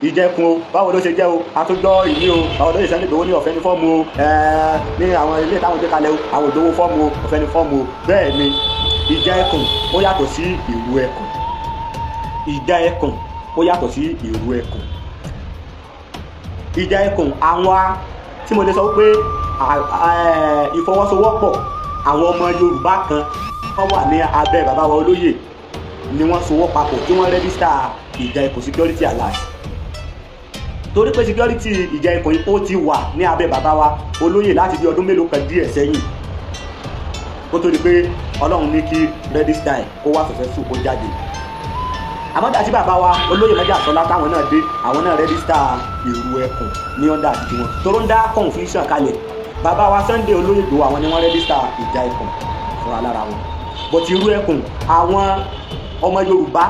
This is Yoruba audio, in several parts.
Ìjẹkùn o, báwo ló ṣe jẹ́ o? Àtúndọ́ ìní o, báwo ló ṣe Sunday Igboho ní ọ̀fẹ́ ní fọ́ọ̀mù o? Ní àwọn ilé táwọn gbé kalẹ̀ o, àwọn òdòwò fọ́ọ̀mù o, ọ̀fẹ́ ní fọ́ọ̀mù o. Bẹ́ẹ̀ ni, ìjà ẹkùn ó yàtọ̀ sí ìrù ẹkùn. Ìjà ẹkùn ó yàtọ̀ sí ìrù ẹkùn. Ìjà ẹkùn, àwọn tí mo lè sọ pé ìfọwọ́sowọ́pọ̀ àwọn ọmọ Yorùbá kan wọ́n wà ní abẹ́ bàbá wa olóyè ni wọ́n sowọ́ papọ̀ tí wọ́n register ìjà ẹkùn security alert, torí pé security ìjà ẹkùn ó ti wà ní abẹ́ bàbá wa olóyè láti bí ọdún mélòó kan díẹ̀ sẹ́yìn, kó tó di pé Ọlọ́run ní kí register ẹ̀ kó wá successful, kó jáde. Àmọ́ dàtí bàbá wa olóyè Májàsọ́lá táwọn náà dé, àwọn náà register ìrù ẹkùn ní under àti tiwọn tó ń dá confusion kalẹ̀. Bàbá wa Sunday olóyè Ìgbòho, àwọn ni wọ́n register ìjà ẹkùn fúnra lára wọn, but ìrù ẹkùn, àwọn ọmọ Yorùbá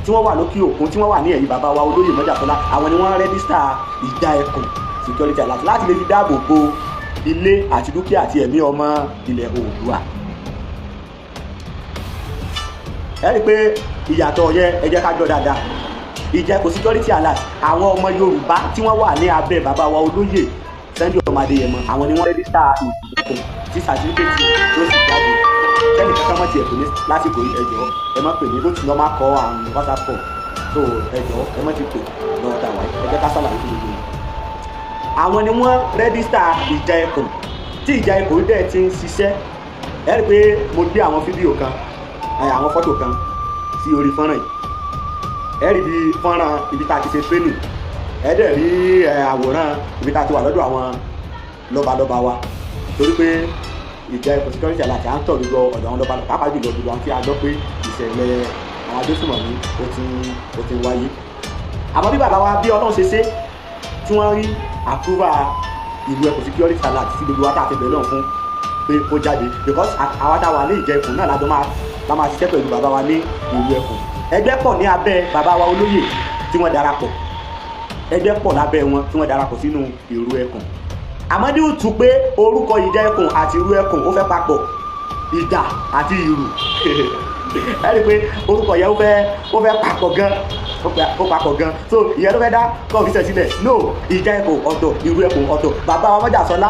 tí wọ́n wà lókè òkun, tí wọ́n wà ní ẹ̀yìn bàbá wa olóyè Májàsọ́lá, àwọn ni wọ́n register ìjà ẹkùn security alert láti lè fi dáàbò bo ilé àti dúkìá àti ẹ̀mí ọmọ ilẹ̀ Oòduà. Ẹ rí i pé ìyàtọ̀ yẹn, ẹ jẹ́ ká gbọ́ dáadáa. Ìjà ẹkùn security alert, àwọn ọmọ Yorùbá tí wọ́n wà ní abẹ́ bàbá wa olóyè Sunday ọmọ Adéyẹmọ, àwọn ni wọ́n register ìjẹkùn tí certificate tó sì jáde. Sẹ́ni kankan mọ̀ tiẹ̀ pè ní lásìkò yìí, ẹ jọ̀ọ́, ẹ má pè ní bó ti lọ́ máa kọ́ àwọn WhatsApp call. So ẹ jọ̀ọ́, ẹ má ti pè lọ́wọ́ tá a wáyé. Ẹ jẹ́ ká sàlàyé fún gbogbo yìí. Àwọn ni wọ́n register ìjà ẹkùn, tí ìjà ẹkùn dẹ̀ ti ń ṣiṣẹ́. Ẹ rí i pé mo gbé àwọn fídíò kan, àwọn fọ́tò kan sí orí fọ́nrán yìí. Ẹ rí bí fọ́nrán ibi tá a ti ṣe training, ẹ dẹ̀ rí àwòrán ibi tá a ti wà lọ́dọ̀ àwọn lọ́balọ́ba wa, torí pé ìjà ẹkùn security alert, à ń tọ̀ gbogbo ọ̀dọ̀ àwọn lọ́balọ́ba, pàápàá jùlọ gbogbo àwọn tí a gbọ́ pé ìṣẹ̀lẹ̀ àwọn agbésùmọ̀mí ó ti wáyé. Àmọ́ bí bàbá wa, bí Ọlọ́run ṣe ṣe tí wọ́n rí approval ìlú ẹkùn security alert tí gbogbo wa tá a ti bẹ̀rẹ̀ lọ́hùn fún pé kó jáde, because àwa tá a wà ní ìjà ẹkùn náà lájọ máa la máa ṣiṣẹ́ pẹ̀lú bàbá wa ní ìlú ẹkùn. Ẹgbẹ́ pọ̀ ní abẹ́ bàbá wa olóyè tí wọ́n darapọ̀, ẹgbẹ́ pọ̀ lábẹ́ wọn tí wọ́n darapọ̀ sínú ìrú ẹkùn. Àmọ́ ní òtún pé orúkọ ìjà ẹkùn àti ìrú ẹkùn ó fẹ́ papọ̀, ìjà àti ìrù, ẹ rí i pé orúkọ yẹn ó fẹ́ papọ̀ gan, ó papọ̀ gan. So ìyẹn ló fẹ́ dá confusion sílẹ̀. No, ìjà ẹkùn ọ̀tọ̀, ìrú ẹkùn ọ̀tọ̀. Bàbá wa Májàsọ́lá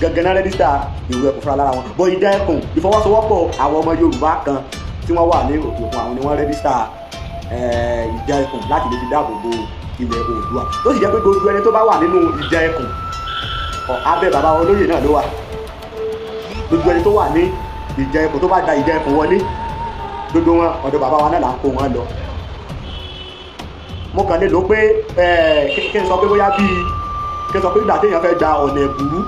gangan náà register ìrú ẹkùn fúnra lára wọn, but ìjà ẹkùn, ìfọwọ́sowọ́pọ̀ àwọn ọmọ Yorùbá kan tí wọ́n wà ní òkè òkun, àwọn ni wọ́n register ìjà ẹkùn láti lè fi dáàbò bo ilẹ̀ Oòduà, tó sì jẹ́ pé gbogbo ẹni tó bá wà nínú ìjà ẹkùn, abẹ́ bàbá olóyè náà ló wà. Gbogbo ẹni tó wà ní ìjà ẹkùn, tó bá da ìjà ẹkùn wọlé, gbogbo wọn, ọ̀dọ̀ bàbá wa náà là ń kó wọn lọ. Mo kàn lè lò pé kí n sọ pé bóyá bíi kí n sọ pé ìgbà téèyàn fẹ́ gba ọ̀nà ẹ̀bùrú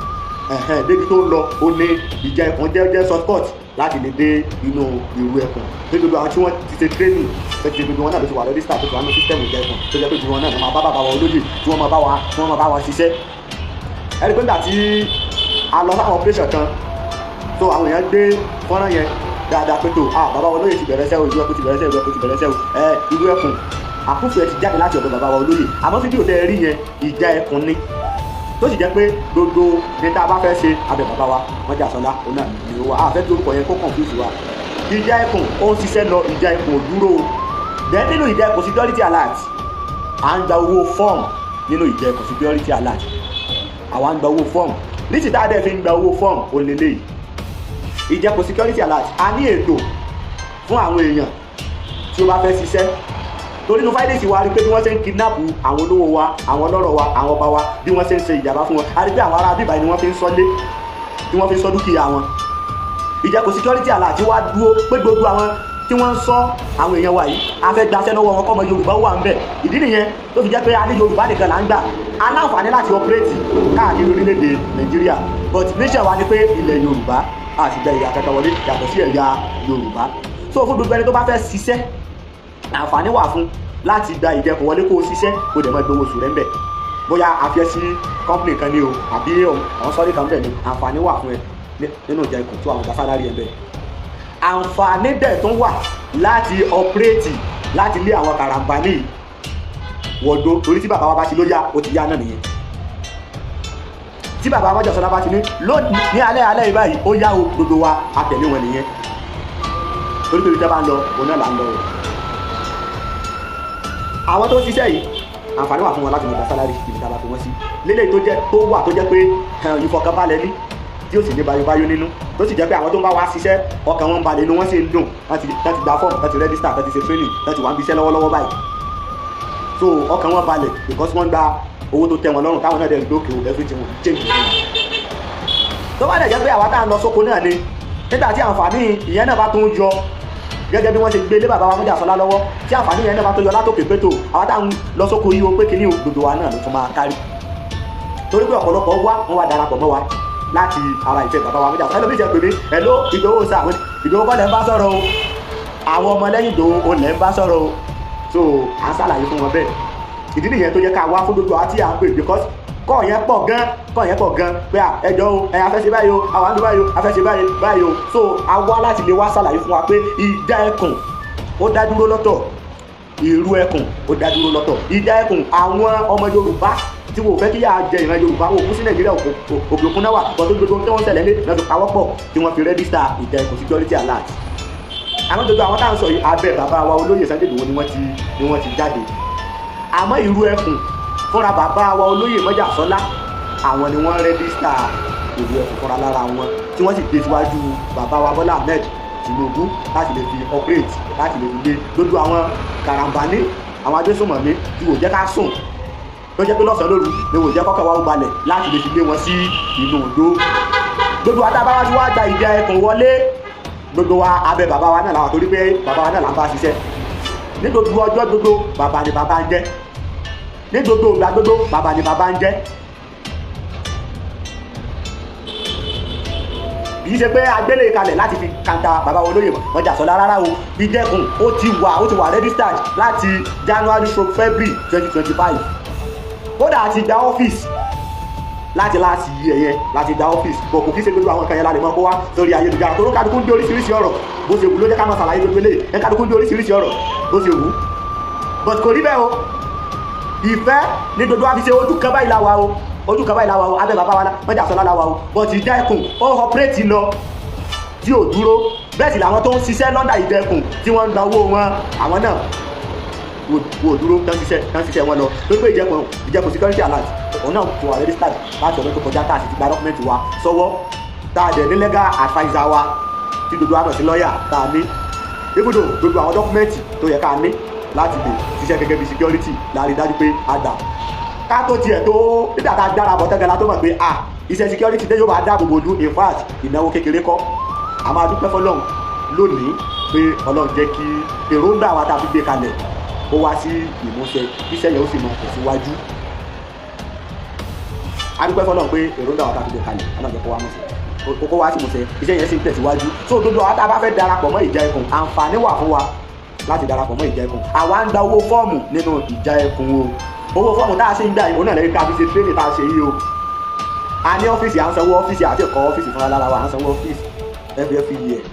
débi tó ń lọ, ó ní ìjà ẹkùn jẹ́ shortcut láti lè dé inú ìrú ẹkùn. Ní gbogbo àwọn tí wọ́n ti ṣe training ṣe ti, gbogbo wọn náà ló ti wà register, tó ti wà ní system ìjà ẹkùn, tó jẹ́ pé gbogbo wọn náà ló máa bá bàbá wa olóyè tí wọ́n máa bá wa ṣiṣẹ́. Ẹni pé nígbà tí a lọ sáwọn operation kan, so àwọn èèyàn gbé fọ́nrán yẹn dáadáa pé tó ah, bàbá wa olóyè ti bẹ̀rẹ̀ sẹ́wọ̀, ìlú ẹkùn ti bẹ̀rẹ̀ sẹ́wọ̀, ìlú ẹkùn ti bẹ̀rẹ̀ sẹ́wọ̀. Ẹ ìlú ẹkùn àkúfù ẹ ti jáde láti ọ̀dọ̀ bàbá wa olóyè. Àmọ́ fídíò tẹ́ ẹ rí yẹn, ìjà ẹkùn ni, tó sì jẹ́ pé gbogbo ní tá a bá fẹ́ ṣe, abẹ bàbá wa Májàsọ́lá òun náà ni ó wà. Á fẹ́ kí orúkọ yẹn kó confuse wa. Ìjà ẹkùn ó ń ṣiṣẹ́ lọ, ìjà ẹkùn ò dúró o. Then nínú ìjà ẹkùn security alert, à ń gba owó fọ́ọ̀mù. Nínú ìjà ẹkùn security alert, àwa ń gba owó fọ́ọ̀mù. Ní ti tá a dẹ̀ fi ń gba owó fọ́ọ̀mù, ó lélẹ́yìí. Ìjà ẹkùn security alert, a ní ètò fún àwọn èèyàn tí ó bá fẹ́ ṣiṣẹ́, torí inú findings wa rí pé bí wọ́n ṣe ń kidnap àwọn olówó wa, àwọn ọlọ́rọ̀ wa, àwọn ọba wa, bí wọ́n ṣe ń ṣe ìjàmbá fún wọn, a rí pé àwọn ará bíbá ni wọ́n fi ń sọ́lé, tí wọ́n fi ń sọ dúkìá wọn. Ìjẹ́kù security alert wá dúró pé gbogbo àwọn tí wọ́n ń sọ àwọn èèyàn wa yìí, a fẹ́ gbaṣẹ́ lọ́wọ́ wọn, kọ́mọ Yorùbá wà ń bẹ̀. Ìdí nìyẹn tó fi jẹ́ pé a ní Yorùbá nìkan là ń gbà. Aláǹfààní láti operate káàkiri orílẹ̀-èdè Nàìjíríà, but mission wa ni pé ilẹ̀ Yorùbá, a sì gba ẹ̀yà kankan wọlé yàtọ̀ sí ẹ̀yà Yorùbá. So fún gbogbo ẹni tó bá fẹ́ ṣiṣẹ́, àǹfààní wà fún láti gba ìjẹkùn wọlé, kó o ṣiṣẹ́, kó o dẹ̀ máa gbowó oṣù rẹ̀ ń bẹ̀. Bóyá àfi ẹ́ sí company kan ní o, àbí àwọn sọ́rí kan bẹ̀ ni, àǹfààní wà fún ẹ nínú ìjẹkùn tó àwọn gba salary ẹ̀ ń bẹ̀. Àǹfààní dẹ̀ tún wà láti operate, láti lé àwọn karambani wọ̀dọ̀, torí tí bàbá wa bá ti ló yá, ó ti yá náà nìyẹn. Tí bàbá wa Májàsọ́lá bá ti ní lónìí ní alẹ́ alẹ́ yìí báyìí, ó yá o, gbogbo wa a tẹ̀lé wọn nìyẹn, torí pé ibi tí a bá ń lọ, òun náà là ń lọ o. Àwọn tó ń ṣiṣẹ́ yìí, Àǹfààní wà fún wọn láti mọ̀ gba salary ibi tá a bá fi wọ́n sí lélẹ̀ tó jẹ́ tó wà, tó jẹ́ pé ìfọkànbalẹ̀ ní tí ó sì ní bayobayo nínú, tó sì jẹ́ pé àwọn tó ń bá wa ṣiṣẹ́, ọkàn wọn ń balẹ̀, inú wọn sì ń dùn láti gba fọ́ọ̀mù, láti register, láti ṣe training, láti wà ń bí iṣẹ́ lọ́wọ́lọ́wọ́ báyìí. So ọkàn wọn balẹ̀ because wọ́n gba owó tó tẹ́ wọn lọ́rùn, táwọn náà dẹ̀ rí pé okay o, everything will change. Tó bá dẹ̀ jẹ́ pé àwa tá à ń lọ sóko náà ni, nígbà tí àǹfààní ìyẹn náà bá tún yọ gẹ́gẹ́ bí wọ́n ṣe gbé lé bàbá wa Mọ́jàsọ́lá lọ́wọ́, tí àǹfààní yẹn náà bá tó yọ látòkè pé tó àwa tá à ń lọ sóko yìí o, pé kíní o, gbogbo wa náà ló tún máa kárí, torí pé ọ̀pọ̀lọpọ̀ wá, wọ́n wá darapọ̀ mọ́ wa láti ara ìfẹ́ bàbá wa Mọ́jàsọ́lá. Ẹlòmíì jẹ́ pé mi, "Hello, Ìgbòho sà." Ìgbòho kọ́ lẹ́ ń bá sọ̀rọ̀ o, àwọn ọmọlẹ́yìn Ìgbòho ò lẹ́ ń bá sọ̀rọ̀ o. So à ń ṣàlàyé fún wọn bẹ́ẹ̀. Ìdí nìyẹn tó yẹ ká wá fún gbogbo àti à ń pè, because call yẹn pọ̀ gan, call yẹn pọ̀ gan pé à ẹjọ́ o, ẹ afẹ́ ṣe báyìí o, àwọn àdúgbò báyìí o, afẹ́ ṣe báyìí báyìí o. So a wá láti lè wá ṣàlàyé fún wa pé Ìjà Ẹkùn ó dá dúró lọ́tọ̀, Ìrù Ẹkùn ó dá dúró lọ́tọ̀. Ìjà Ẹkùn, àwọn ọmọ Yorùbá tí wò fẹ́ kí yà jẹ ìran Yorùbá wò kú sí Nàìjíríà, òkè òkun náà wà bọ́ tó gbogbo tí wọ́n ṣẹlẹ̀ ní lọ́dún pawọ́pọ̀ tí wọ́n fi register Ìjà Ẹkùn security alert. Àwọn gbogbo àwọn táwọn sọ yìí, abẹ́ bàbá wa olóyè Sunday Igboho ni wọ́n ti jáde. Àmọ́ Ìrù Ẹkùn, fúnra bàbá wa olóyè Mọ́jàsọ́lá, àwọn ni wọ́n register Ìrù Ẹkùn fúnra lára wọn, tí wọ́n sì gbé síwájú bàbá wa Bọ́lá Ahmed Tinubu láti lè fi operate, láti lè fi gbé gbogbo àwọn karambani, àwọn agbésùnmọ̀mí tí wò jẹ́ ká sùn, tó jẹ́ pé lọ́sàn-án lóru ni wò jẹ́ kọ́kọ́ wa ó balẹ̀, láti lè fi gbé wọn sí inú igbó. Gbogbo wa tá a bá wá tí wàá gba Ìjà Ẹkùn wọlé, gbogbo wa, abẹ́ bàbá wa náà làwọn, torí pé bàbá wa náà là ń bá ṣiṣẹ́ ní gbogbo ọjọ́ gbogbo. Bàbá ni bàbá ń jẹ́ ní gbogbo ìgbà gbogbo, bàbá ni bàbá ń jẹ́. Kì í ṣe pé agbélé kalẹ̀ láti fi kanta bàbá olóyè Mọ́jàsọ́lá rárá o. Ìjẹkùn ó ti wà registered láti January stroke February 2025. Kódà àti gba ọ́fíìsì láti yí ẹ̀yẹ láti gba ọ́fíìsì bọ̀. Kò kí ṣe gbogbo àwọn nǹkan yẹn la lè mọ kó wá sórí ayélujára, tó kálukú ń dé oríṣiríṣi ọ̀rọ̀ bó ṣe wù ló jẹ́ ká máa ṣàlàyé gbogbo eléyìí. Ẹ̀ kálukú ń dé oríṣiríṣi ọ̀rọ̀ bó ṣe wù, but kò rí bẹ́ẹ̀ o. Ìfẹ́ ní gbogbo wa fi ṣe. Ojú kan báyìí la wa o, ojú kan báyìí la wa o, abẹ́ bàbá wa Mọ́jàsọ́lá la wa o. But Ìjà Ẹkùn ó operate lọ tí ò dúró. Bẹ́ẹ̀ sì làwọn tó ń ṣiṣẹ́ lọ́ndà Ìjà Ẹkùn tí wọ́n ń gba owó wọn, àwọn náà wò dúró, tán ṣiṣẹ́ wọn lọ, lórí pé Ìjẹkùn security alert òun náà ti wà registered láti ọdún tó kọjá, tá a sì ti gba document wa sọ́wọ́, tá a dẹ̀ ní legal adviser wa tí gbogbo wa mọ̀ sí lọ́ọ̀yà, tá a ní ibùdó gbogbo àwọn document tó yẹ ká ní láti lè ṣiṣẹ́ gẹ́gẹ́ bí security la rí dájú pé a gbà ká tó tiẹ̀ tó. Nígbà tá a dára bọ̀ tẹ́gẹ́lá tó mọ̀ pé a iṣẹ́ security tẹ́ yóò bá dáàbò bò lú, in fact, ìnáwó kékeré kọ́. A máa dúpẹ́ fọlọ́run lónìí pé Ọlọ́run jẹ́ kí èròǹgbà wa tá a fi gbé kalẹ̀ ó wá sí ìmúṣẹ, iṣẹ́ yẹn ó sì máa tẹ̀síwájú. A dúpẹ́ fọlọ́run pé èròǹgbà wa tá a fi gbé kalẹ̀, Ọlọ́run jẹ́ kó wá mọ̀ṣẹ́, kó wá sí ìmúṣẹ, iṣẹ́ yẹn sì ń tẹ̀síwájú. So gbogbo àwọn tá a bá fẹ́ darapọ̀ mọ́ Ìjà Ẹkùn, àǹfààní wà fún wa láti darapọ̀ mọ́ Ìjà Ẹkùn. Àwa ń gba owó fọ́ọ̀mù nínú Ìjà Ẹkùn o. Owó fọ́ọ̀mù tá a ṣe ń gbà yìí, òun náà lẹ́yìn ká fi ṣe training tá a ṣe yìí o. A ní ọ́fíìsì, à ń sanwó ọ́fíìsì àti ẹ̀kọ́ ọ́fíìsì fúnra lára wa, à ń sanwó ọ́fíìsì every year.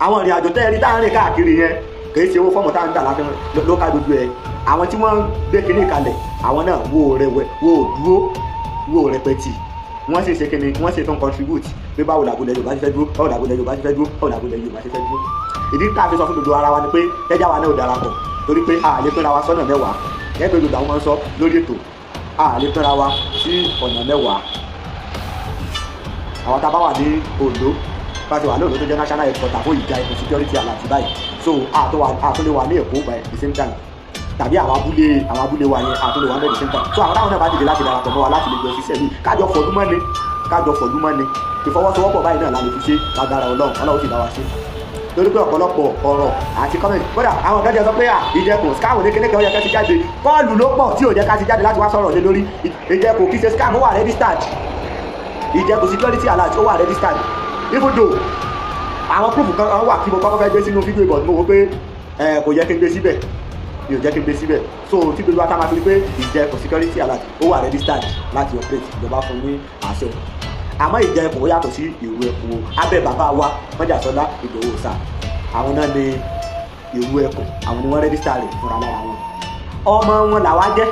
Àwọn ìrìn àjò tẹ́ẹ̀rí tá à ń rìn káàkiri yẹn, kì í ṣe owó fọ́ọ̀mù tá à ń gbà láti ló ká gbogbo ẹ̀. Àwọn tí wọ́n ń gbé kinní kalẹ̀, àwọn náà wo rẹwẹ, wo dúró, wo rẹpẹtì, wọ́n sì ṣe kinní, wọ́n sì tún contribute pé báwo làbúlẹ̀ Yorùbá ṣe fẹ́ dúró, báwo làbúlẹ̀ Yorùbá ṣe fẹ́ dúró, báwo làbúlẹ̀ Yorùbá ṣe fẹ́ dúró. Ìdí tá a fi sọ fún gbogbo ara wa ni pé ẹjá wa náà ò darapọ̀, torí pé a lè pínra wa sọ́nà 10. Ẹ pé gbogbo àwọn máa ń sọ lórí ètò, a lè pínra wa sí ọ̀nà 10. Àwọn tá a bá wà ní Ondo, bá ti wà ní Ondo tó jẹ́ national headquarter fún Ìjà Ẹkùn security alert báyìí, so àtún lè wà ní Èkó by the same time, tàbí àwọn abúlé wa yẹn, àtún lè wà ní the same time. So àwọn táwọn náà bá dìde láti darapọ̀ mọ́ wa láti lè jọ ṣiṣẹ́ yìí, kájọ fọdún mọ́ni, kájọ fọdún mọ́ni, ìfọwọ́sowọ́pọ̀ báyìí náà la lè fi ṣe lágbára Ọlọ́run. Ọlọ́run sì bá wa ṣe, torí pé ọ̀pọ̀lọpọ̀ ọ̀rọ̀ àti comment, kódà àwọn kan jẹ́ sọ pé à Ìjẹkùn scam ní kíní kan, ó yẹ ká ti jáde. Call ló pọ̀ tí ò jẹ́ ká ti jáde láti wá sọ̀rọ̀ lé lórí. Ìjẹkùn kì í ṣe scam, ó wà registered. Ìjẹkùn security alert ó wà registered, even though àwọn proof kan wà tí mo kọ́kọ́ fẹ́ gbé sínú fídíò ìbọn, mo wò pé kò yẹ kí n gbé síbẹ̀, mi ò jẹ́ kí n gbé síbẹ̀. So tí gbogbo wa tá máa fi rí pé Ìjẹkùn security alert ó wà registered láti operate, ìjọba fún ní àṣẹ. Àmọ́ Ìjà Ẹkùn ó yàtọ̀ sí Ìrù Ẹkùn o. Abẹ́ bàbá wa Mọ́jàsọ́lá Ìgbòho sà, àwọn náà ní Ìrù Ẹkùn, àwọn ni wọ́n register rẹ̀ fúnra lára wọn. Ọmọ wọn làwa jẹ́,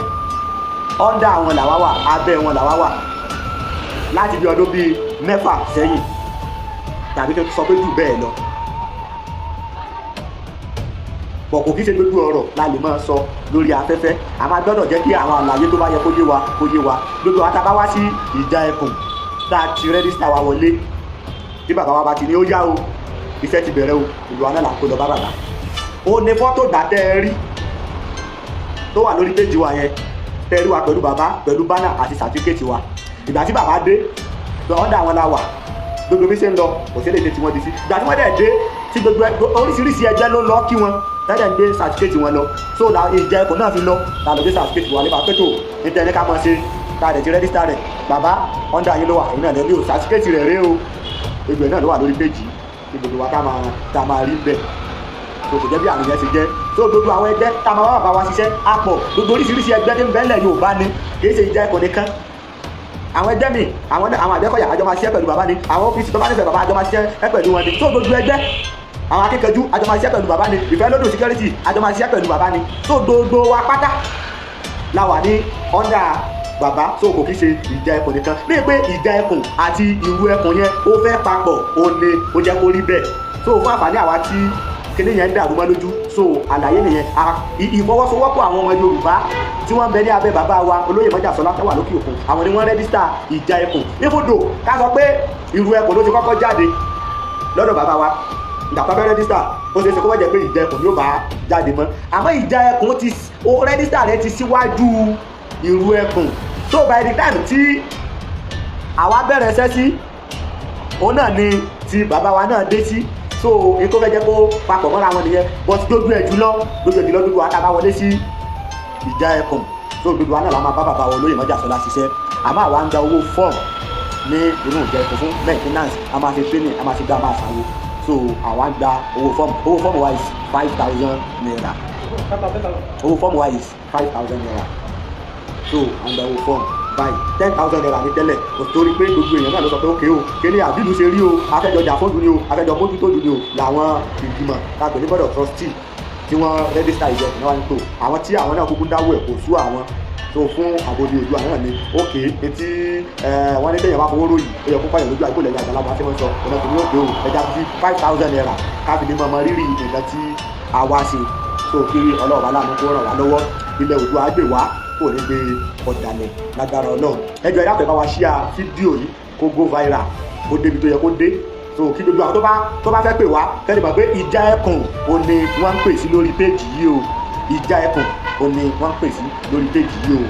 under wọn làwa wà, abẹ́ wọn làwa wà láti bí ọdún bíi 6 sẹ́yìn, tàbí kí n sọ pé jù bẹ́ẹ̀ lọ. Bọ̀ kò kí ṣe gbogbo ọ̀rọ̀ la lè máa sọ lórí afẹ́fẹ́. A máa gbọ́dọ̀ jẹ́ kí àwọn àlàyé tó bá yẹ kó yé wa kó yé wa. Gbogbo wa tá a bá wá sí Ìjà Ẹkùn, tá a ti register wa wọlé, tí bàbá wa bá ti ní ó yá o, iṣẹ́ ti bẹ̀rẹ̀ o, ìlú wa náà là ń kó lọ bá bàbá. Ó ní fọ́tò gbà tẹ́ ẹ rí tó wà lórí péjì wa yẹn, tẹ́ ẹ rí wa pẹ̀lú bàbá, pẹ̀lú banner àti certificate wa. Ìgbà tí bàbá dé, ọ̀dà àwọn la wà. Gbogbo bí ṣe ń lọ, kò sí lè ṣe tí wọ́n di sí. Ìgbà tí wọ́n dẹ̀ dé, tí gbogbo oríṣiríṣi ẹgbẹ́ ló ń lọ kí wọn, tẹ́lẹ̀ ń gbé certificate wọn lọ. So la Ìjà Ẹkùn náà fi lọ, la lọ gbé certificate wa nípa pẹ́tò níta ẹni ká mọ̀ ṣe ká dẹ̀ ti register rẹ̀. Bàbá, under yín ló wà, èyí náà lẹ́bí o, certificate rẹ̀ rèé o. Gbogbo ẹ̀ náà ló wà lórí péjì tí gbogbo wa ká máa rí bẹ́ẹ̀. So kò jẹ́ bí àrùn yẹn ṣe jẹ́. So gbogbo àwọn ẹgbẹ́ tá a máa wá bàbá wa ṣiṣẹ́ á pọ̀. Gbogbo oríṣiríṣi ẹgbẹ́ tí ń bẹ ńlẹ̀ Yorùbá ni, kì í ṣe Ìjà Ẹkùn nìkan. Àwọn ẹgbẹ́ mi, àwọn Àgbẹ̀kọ̀yà, àjọ máa ṣiṣẹ́ pẹ̀lú bàbá ni. Àwọn OPC tó bá nífẹ̀ẹ́ bàbá, àjọ máa ṣiṣẹ́ pẹ̀lú wọn ni. So gbogbo ẹgbẹ́, àwọn akíkanjú, àjọ máa ṣiṣẹ́ pẹ̀lú bàbá ni. Ìfẹ́ lódò security, àjọ máa ṣiṣẹ́ pẹ̀lú bàbá ni. So gbogbo wa pátá la wà ní under bàbá. So kò kí ṣe Ìjà Ẹkùn nìkan ní pé Ìjà Ẹkùn àti Ìrù Ẹkùn yẹn ó fẹ́ papọ̀, ó ní ó jẹ́ kó rí bẹ́ẹ̀. So fún àǹfààní àwa tí kíní yẹn ń dàrú mọ́ lójú, so àlàyé nìyẹn. Ìfọwọ́sowọ́pọ̀ àwọn ọmọ Yorùbá tí wọ́n ń bẹ ní abẹ́ bàbá wa olóyè Mọ́jàsọ́lá tó wà lókè òkun, àwọn ni wọ́n register Ìjà Ẹkùn. Nífòdò ká sọ pé Ìrù Ẹkùn ló ti kọ́kọ́ jáde lọ́dọ̀ bàbá wa. Ìgbà tó fẹ́ register, ó ṣeé ṣe kó má jẹ́ pé Ìjà Ẹkùn yóò bá jáde mọ́, àmọ́ Ìjà Ẹkùn ti ó register rẹ̀ ti síwájú Ìrù Ẹkùn. So by the time tí àwa bẹ̀rẹ̀ ẹsẹ̀ sí, òun náà ni ti bàbá wa náà dé sí. So ètò fẹ́ jẹ́ kó papọ̀ mọ́ra wọn nìyẹn. But gbogbo ẹ̀ jùlọ, gbogbo wa tá a bá wọlé sí Ìjà Ẹkùn, so gbogbo wa náà la máa bá bàbá wa olóyè Mọ́jàsọ́lá ṣiṣẹ́. Àmọ́ àwa ń gba owó fọ́ọ̀mù ní inú Ìjà Ẹkùn fún maintenance, a máa ṣe training, a máa ṣe gbá, máa ṣàwo. So àwa ń gba owó fọ́ọ̀mù. Owó fọ́ọ̀mù wa is ₦5,000. Owó fọ́ọ̀mù wa is ₦5,000. So à ń gba owó fọ́ọ̀mù báyìí, ₦10,000 ní tẹ́lẹ̀, kò torí pé gbogbo èèyàn náà ló sọ pé ókè o, kíní àbílù ṣe rí o, afẹ́jọjà fóònù ni o, afẹ́jọ mójútó ni o. Làwọn ìgbìmọ̀ tàbí ní board of trustee tí wọ́n register Ìjà Ẹkùn náà wá ní tó àwọn tí àwọn náà kúkú dáwọ́ ẹ̀ kò sú àwọn tó fún àbòdì òdu àwọn náà ní ókè etí wọ́n ní téèyàn bá fowó ròyìn, ó yẹ kó fàyàn lójú àìkú lẹ́yìn àgbàlagbà tí wọ́n sọ ọ̀nà tó ní ókè o, ẹja fi ₦5,000 káfí lè mọ rírì nǹkan tí a wá ṣe. So kí ọlọ́ọ̀bá láàánú kó ràn wá lọ́wọ́. Ilẹ̀ Oòduà á gbè wá, kò ní gbé ọ̀dàlẹ̀ lágbára Ọlọ́run. Ẹjọ́, ẹ dákun, ẹ bá wa share fídíò yìí kó go viral, kó débi tó yẹ kó dé. So kí gbogbo àwọn tó bá fẹ́ pè wá kẹ́lẹ́ mọ̀ pé Ìjà Ẹkùn ò ní wọ́n ń pè sí lórí péjì yìí o. Ìjà Ẹkùn ò ní wọ́n ń pè sí lórí péjì yìí o,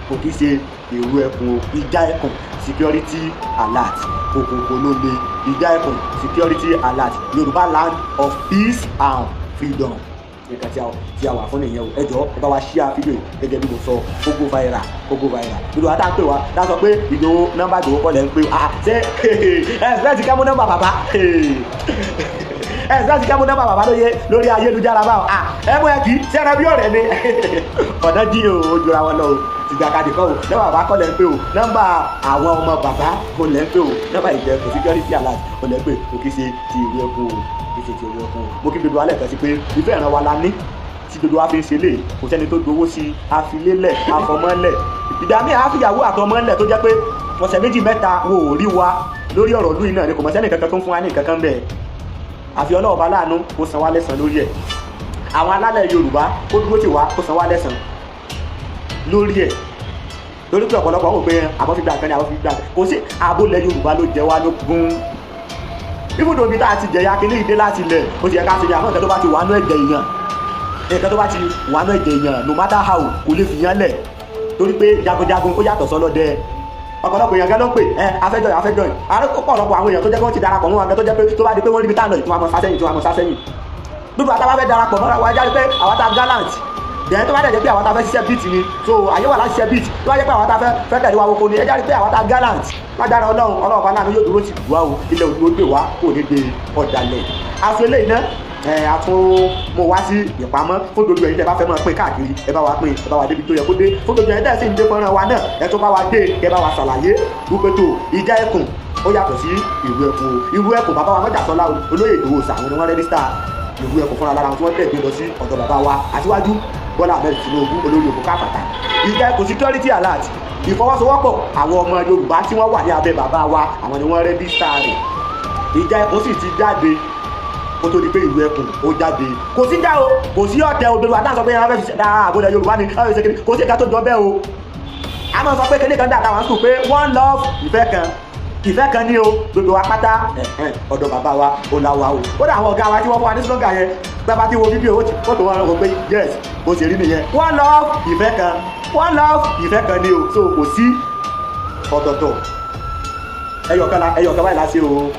kò kí ṣe Ìrù Ẹkùn o. Ìjà Ẹkùn security alert, òkùnkùn ló le. Ìjà Ẹkùn security alert, Yorùbá land of peace and freedom, nǹkan tí a wà fún nìyẹn o. Ẹ jọ̀ọ́, ẹ bá wa share fídíò yìí gẹ́gẹ́ bí mo sọ, kó go viral, kó go viral. Ìlú wa tá à ń pè wá tá a sọ pé Ìgbòho, nọ́mbà Ìgbòho kọ́ lẹ̀ ń pè. Ah, ṣé ẹ ẹ ti ká mú nọ́mbà bàbá? Ẹ ẹ ti ká mú nọ́mbà bàbá lóye lórí ayélujára báwọn? Ah, ẹ mú ẹ kì í ṣẹ́ra bí ọ̀rẹ́ ni ọ̀nà jí o, ó jura wọn lọ o. Tìjàkadì kọ́ o. Nọ́mbà bàbá kọ́ lẹ̀ ń pè o. Nọ́mbà àwọn ọmọ bàbá kò lẹ̀ ń pè o. Nọ́mbà Ìjà Ẹkùn security alert kò lẹ̀ ń pè o. Kì í ṣe ti Ìrù Ẹkùn o, kì í ṣe ti Ìrù Ẹkùn o. Mo kí gbogbo alẹ́ kan sí pé ìfẹ́ ìran wa la ní tí gbogbo wa fi ń ṣe lè. Kò sẹ́ni tó gbowó sí i, àfilélẹ̀, àfọmọ́lẹ̀. Ìgbà míì àfìyàwó àtọmọ́lẹ̀ tó jẹ́ pé ọ̀sẹ̀ méjì mẹ́ta wo ò rí wa lórí ọ̀rọ̀ lùi náà ni. Kò mọ̀ sẹ́ni kankan tó ń fún wa ní nǹkan kan bẹ́ẹ̀, àfi Ọlọ́ọ̀bá láàánú kó san wá lẹ́san lórí ẹ̀. Àwọn alálẹ̀ Yorùbá kó dúró tì wá, kó san wá lẹ́san lórí ẹ̀, lórí pé ọ̀pọ̀lọpọ̀ wò pé àwọn fi gba nǹkan ni àwọn fi gba. Kò sí, àbólẹ̀ Yorùbá ló jẹ wá lógún. Ibùdó ibi tá a ti jẹ̀yà kí ní ìdé láti ilẹ̀, ó ti yẹ ká ṣe ní. Àmọ́ nǹkan tó bá ti wà nú ẹ̀jẹ̀ èèyàn, nǹkan tó bá ti wà nú ẹ̀jẹ̀ èèyàn, no matter how, kò lè fi yán lẹ̀, torí pé jagunjagun ó yàtọ̀ sọlọ́dẹ. Ọ̀pọ̀lọpọ̀ èèyàn gan ló ń pè ẹ afẹ́jọ́ afẹ́jọ́ yìí. Ọ̀pọ̀lọpọ̀ àwọn èèyàn tó jẹ́ pé wọ́n ti darapọ̀ mọ́ wọn gan, tó jẹ́ pé tó bá di pé wọ́n rí ibi tá à ń lọ yìí, tí wọ́n á mọ sásẹ́yìn, tí wọ́n á mọ sásẹ́yìn. Gbogbo àtàwọn fẹ́ darapọ̀ mọ́ra wa jáde pé àwọn tá gallant dẹ̀, tó bá dẹ̀ jẹ́ pé àwọn tá fẹ́ ṣiṣẹ́ beat ni, so àyè wà láti ṣiṣẹ́ beat. Tó bá jẹ́ pé àwọn tá fẹ́ fẹ́ tẹ̀lé wa woko ni, ẹ jáde pé àwọn tá gallant. Lágbára Ọlọ́run, Ọlọ́run bá láàánú yóò dúró tì wá o. Ilẹ̀ òdúró gbé wá, kò ní gbé ọ̀dàlẹ̀. Aṣọ eléyìí náà ẹ a tún mú wá sí ìpamọ́ fún gbogbo ẹ̀yin tẹ́ bá fẹ́ máa pín káàkiri. Ẹ bá wa pín, ẹ bá wa débi tó yẹ kó dé. Fún gbogbo ẹ̀yin tẹ́ sì ń dé fọ́nrán wa náà, ẹ tún bá wa dé, kẹ́ bá wa ṣàlàyé wípé tó Ìjà Ẹkùn ó yàtọ̀ sí Ìrù Ẹkùn o. Ìrù Ẹkùn, bàbá wa Mọ́jàsọ́lá o, olóyè Ìgbòho sà, àwọn ni wọ́n register Ìrù Ẹkùn fúnra lára wọn, tí wọ́n tẹ̀ gbé lọ sí ọ̀dọ̀ bàbá wa Aṣíwájú Bọ́lá Ahmed Tinubu, olórí òkú káfàtà. Ìjà Ẹkùn security alert, ìfọwọ́sowọ́pọ̀ àwọn ọmọ Yorùbá tí wọ́n wà ní abẹ́ bàbá wa, àwọn ni wọ́n register rẹ̀. Ìjà Ẹkùn sì ti jáde. Kó Kó tó di pé ìlú ẹkùn ó jáde, kò sí já o, kò sí ọ̀tẹ̀ òdodo àtàwọn sọ pé wọn fẹ́ fi dá àbúlé Yorùbá ni wọn fi ṣe kiri. Kò sí ìka tó jọ bẹ́ẹ̀ o. A máa sọ pé kéde kan dà táwọn sùn pé one love, ìfẹ́ kan, ìfẹ́ kan ní o, gbogbo wa pátá. Ọ̀dọ̀ bàbá wa ó la wa o. Ó dà, àwọn ọ̀gá wa tí wọ́n fún wa ní slogan yẹn, bàbá tí wo fídíò ó tó wọn rò pé yes, bó ṣe rí nìyẹn. One love, ìfẹ́ kan, one love, ìfẹ́ kan ní o. So kò sí ọ̀tọ̀ọ̀tọ̀. Ẹyọkan la, ẹyọkan báyìí la ṣe o,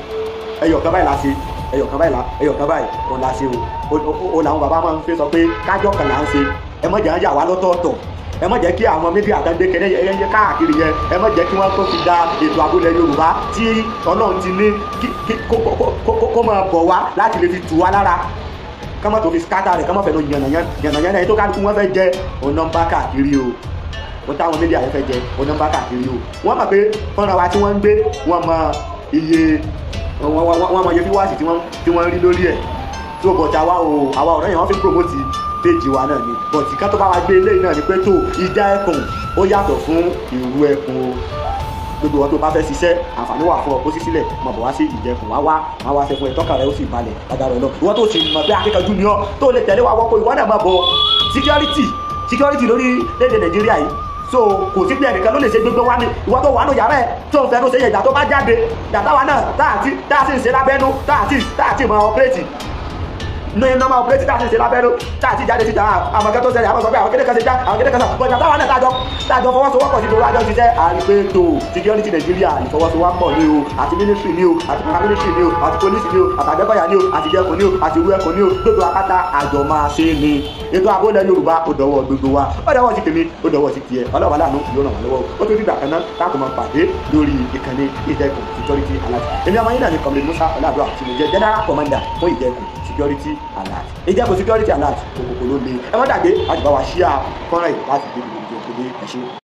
ẹyọkan báyìí la ṣe, ẹyọkan báyìí la, ẹyọkan báyìí òun la ṣe o. O làwọn bàbá máa ń fi sọ pé kájọ kan là ń ṣe. Ẹ má jẹ́ ń yà wá lọ́tọ̀ọ̀tọ̀. Ẹ má jẹ́ kí àwọn media kan gbé kẹ́lẹ́ yẹ káàkiri yẹn. Ẹ má jẹ́ kí wọ́n tó fi da ètò àbúlé Yorùbá tí Ọlọ́run ti ní kó máa bọ̀ wá láti lè fi tù wá lára, ká má tó fi scatter rẹ̀, ká má fẹ́ lọ yànnàyàn yànnàyàn ẹni tó kálukú wọn fẹ́ jẹ òun náà ń bá káàkiri o. Wọ́n táwọn media yẹn fẹ́ jẹ òun náà ń bá káàkiri o. Wọ́n mọ̀ pé fọ́nrán wa tí wọ́n ń gbé, wọ́n mọ iye, wọ́n mọ iye fíwáàsì tí wọ́n rí lórí ẹ̀ tó. But àwa o, àwa ọ̀rẹ́ yẹn, wọ́n fi promote page wa náà ni. But ká tó bá wa gbé eléyìí náà ni pé tó ìjà ẹkùn ó yàtọ̀ fún ìrú ẹkùn o. Gbogbo wọn tó bá fẹ́ ṣiṣẹ́, àǹfààní wà fún ọ kó sí sílẹ̀ mọ̀ bọ̀ wá sí ìjẹkùn wá wá wá wá ṣe fún ẹ, tọ́ka rẹ ó sì balẹ̀ lágbára Ọlọ́run. Ìwọ tó sì mọ̀ pé akíkanjú ni ọ́ tó lè tẹ̀lé wa wọ́pọ̀, ìwọ náà máa bọ̀. Security lórí lédè Nàìjíríà yìí, so kò sí pé ẹnìkan ló lè ṣe gbogbo wa ni. Ìwọ tó wà nù yàrá ẹ tó ń fẹnu ṣe yẹ, ìgbà tó bá jáde, ìgbà táwa náà tá a sì ń ṣe lábẹ́nú, tá a ti mọ operate ní normal operate, tá a sì ṣe lábẹ́nú, tá a ti jáde síta, àwọn kan tó ṣẹlẹ̀, àwọn sọ pé àwọn kéde kan ṣe já, àwọn kéde kan sọ bọ̀dà. Táwa náà tájọ fọwọ́sowọ́pọ̀ sí gbogbo àjọ ṣiṣẹ́, àrí pé tó security Nàìjíríà, ìfọwọ́sowọ́pọ̀ ni o. Àti military ni o, àti paramilitary ni o, àti police ni o, àti àgbẹ̀kọ̀yà ni o, àti ìjẹkùn ni o, àti ìrú ẹkùn ni o, gbogbo apáta àjọ máa ṣe ni. Ètò ààbò ilẹ̀ Yorùbá, ó dọwọ́ gbogbo wa, ó dọwọ́ ti tèmi, ó dọwọ́ ti tiẹ̀. Ọlọ́wọ́ aláàánú yóò ràn wá lọ́wọ́. Ó tó dìgbà kan náà táàkùn máa pàdé lórí ìkànnì Ìjẹkùn Security Alert. Èmi ọmọ yín náà ni Comrade Musa Ọlọ́àdúrà tí mo jẹ́ general commander fún Ìjẹkùn Security Alert. Ìjẹkùn Security Alert, òkòkò ló le. Ẹ má dàgbé láti bá wa ṣíà fọ́nrán yìí láti gbé gbogbo ìjẹkùn dé. Ẹ ṣé.